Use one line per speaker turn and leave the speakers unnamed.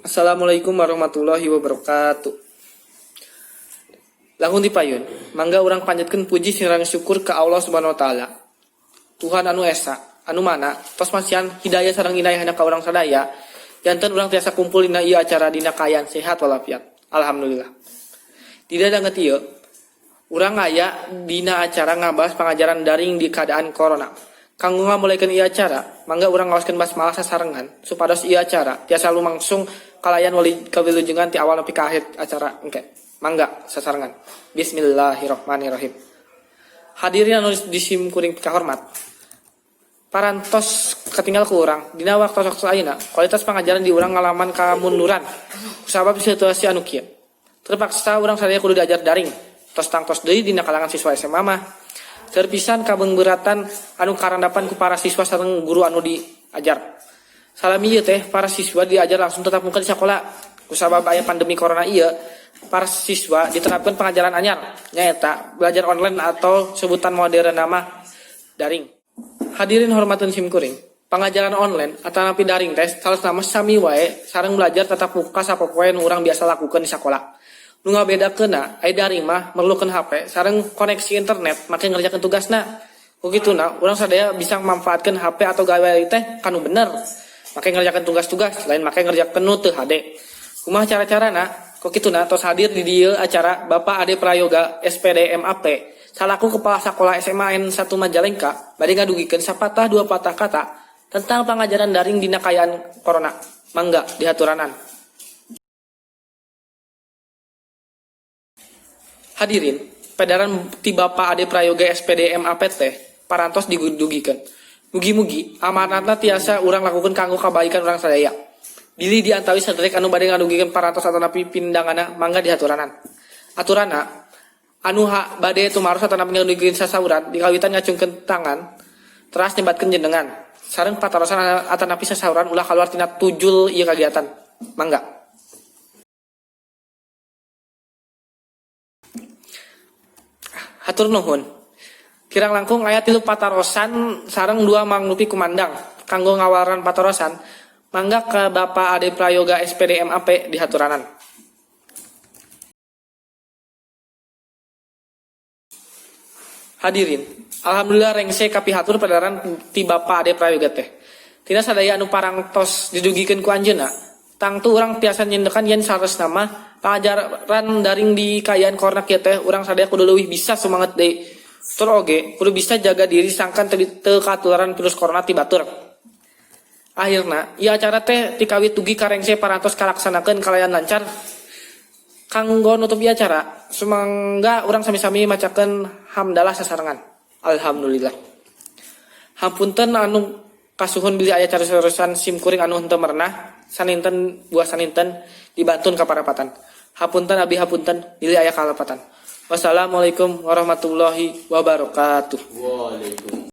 Assalamualaikum warahmatullahi wabarakatuh. Langkung ti payun, mangga urang panjatkeun puji sareng syukur ka Allah Subhanahu wa taala. Tuhan anu Esa, anu mana tos masihan hidayah sareng inayahna ka urang sadaya, janten urang tiasa kumpul dina ieu acara dina kaayaan sehat walafiat. Alhamdulillah. Dina danget ieu, urang aya dina acara ngabahas pangajaran daring di keadaan corona. Kanggo ngamulaikeun ieu acara, mangga urang ngaoskeun basmalah sasarengan supados ieu acara tiasa lumangsung kalayan wali kawilujengan ti awal nepi ka akhir acara engke. Mangga sasarengan. Bismillahirrahmanirrahim. Hadirin anu di sim kuring pikahormat. Parantos katinggal ku urang dina waktu-waktu ayeuna kualitas pangajaran di urang ngalaman kamunduran kusabab situasi anu kieu. Terpaksa urang sadaya kudu diajar daring. Tos tangtos deui dina kalangan siswa SMA mah. Seueur pisan kabeungbeuratan anu karandapan ku para siswa sareng guru anu diajar. Salami ieu teh para siswa diajar langsung tatap muka di sakola. Kusabab aya pandemi corona ieu, para siswa diterapkan pengajaran anyar, nyaeta belajar online atau sebutan modern nama daring. Hadirin hormateun sim kuring. Pangajaran online atanapi daring teh salah mah sami wae sareng belajar tatap muka sapopoe nu urang biasa lakukeun di sakola. Nu ngabedakeunna aya daring mah merlukeun HP sareng koneksi internet make ngerjakeun tugasna. Ku kituna urang sadaya bisa manfaatkeun HP atau gawai teh kanu bener. Make ngerjakeun tugas-tugas lain make ngerjakeun nu teu hade. Kumaha cara-carana? Ku kituna tos hadir di dieu acara Bapak Ade Prayoga SPD MAP salaku kepala sekolah SMA N1 Majalengka bade ngadugikeun sapatah dua patah kata tentang pangajaran daring dina kaayaan corona. Mangga dihaturanan. Hadirin, pedaran ti Bapak Ade Prayoga SPD MAP teh parantos didugikeun. Mugi-mugi amanatna tiasa urang lakukeun kanggo kabaikan urang sadaya. Bilih di antawis saderek anu bade ngadugikeun parantos atanapi pindanganna, mangga dihaturanan. Aturana anu ha bade tumaros atanapi ngadugikeun sasauran dikawitan ngacungkeun tangan teras nyebatkeun jenengan. Sareng patarosan atanapi sasauran ulah kaluar tina tujul ieu kagiatan. Mangga. Hatur nuhun. Kirang langkung aya 3 patarosan sareng 2 mangrupi kumandang. Kanggo ngawaran patarosan, mangga ka Bapak Ade Prayoga SPD MAP dihaturanan. Hadirin, alhamdulillah rengse kapihatur padaran ti Bapak Ade Prayoga teh. Tina sadaya anu parangtos didugikeun ku anjeunna, tangtu urang tiasa nyendekan yen saleresna mah pangajaran daring di kaayaan corona kieu teh urang sadaya kudu leuwih bisa sumanget deui. Tur oge kudu bisa jaga diri sangkan teu katularan virus corona ti batur. Akhirna, ieu acara teh tikawit dugi ka rengse parantos kalaksanakeun kalayan lancar. Kanggo nutup ieu acara, sumangga urang sami-sami macakeun hamdalah sasarengan. Alhamdulillah. Hapunten anu kasuhun bilih aya cariosan sim kuring anu henteu merenah, saninten buah saninten dibantun ka parapatan. Hapunten abi hapunten bilih aya kalepatan. Wassalamualaikum warahmatullahi wabarakatuh.
Waalaikumsalam.